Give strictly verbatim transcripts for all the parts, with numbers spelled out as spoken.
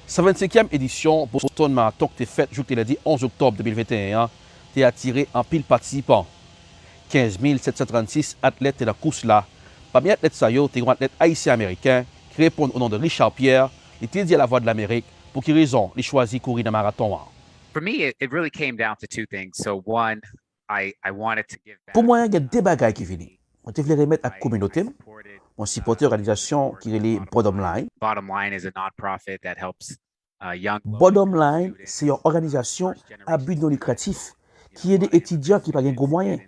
San vennsenkyèm edisyon Boston Marathon ki te fèt jou ki te lendi onz oktòb de mil venteyen an te atire anpil patisipan. Kenz mil sèt san trannsis atlèt te nan kous la. Pami atlèt sa yo, te gen yon atlèt ayisyen-ameriken ki reponn o non de Richard Pierre. Li te di a Lavwadlamerik pou ki rezon li chwazi kouri nan maraton an. For me, it, it really came down to two things. So one, I, I wanted to give back. Pou mwen, gen de bagay ki vini. Mwen te vle remèt ak kominote m. Mwen sipòte òganizasyon ki rele Bottom Line. Bottom Line is a nonprofit that helps uh, young Bottom Line se yon òganizasyon a bi non likratif ki ede etidyan ki pa gen gwo mwayen.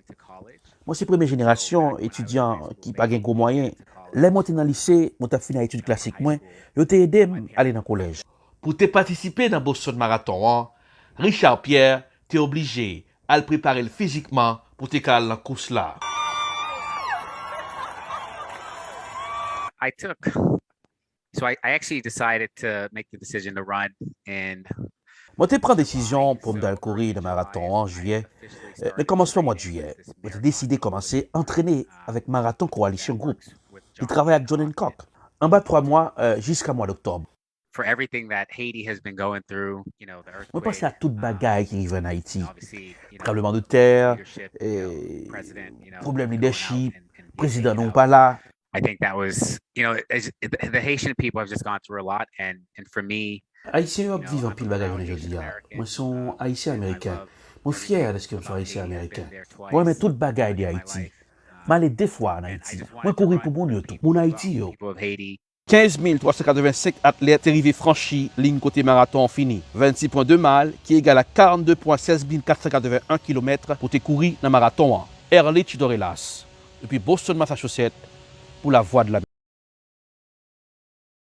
Mwen se premye jenerasyon etidyan ki pa gen gwo mwayen. Lè mwen te nan lise, mwen t ap fini etid klasik mwen, yo te ede m ale nan kolèj. Pou te patisipe nan Boston Marathon an, Richard Pierre te oblije al prepare l fizikman pou te ka al nan kous la. I took. So I, I actually decided to make the decision to run in Mwen te pran desizyon pou m t al kouri nan maraton an jiyè. Nan kòmansman mwa jiyè, mwen te deside kòmanse antrene avèk Marathon Coalition Group. Li travay ak John Hancock. Anba twa mwa, jiska mwa doktòb. For everything that Haiti has been going through, you know, the Mwen panse a earthquake, tout bagay ki rive ann Ayiti. obviously, you know, Tranbleman de tè, leadership, you know, eh, president, you know, pwoblèm going out lidèchip, and, and prezidan picking nou up. pa la. I think that was, you know, as, the, the Haitian people have just gone through a lot, and and for me, Ayisyen yo ap viv anpil bagay jounen jodi a. Mwen se yon Ayisyen Ameriken. Mwen fyè dèske m se yon Ayisyen Ameriken. Mwen renmen tout bagay de Ayiti. M ale de fwa ann Ayiti. Mwen kouri pou moun yo tou, moun Ayiti yo. People of Haiti. Kenz mil twa san katrevensenk atlèt te rive franchi liy kote maraton an fini. Vennsis pwen de mil, ki egal a karannde pwen sèz mil kat san katrevenn kilomèt pou te kouri nan maraton an. Erlich Dorelas, depi Boston, Massachusetts, pou Lavwadlamerik.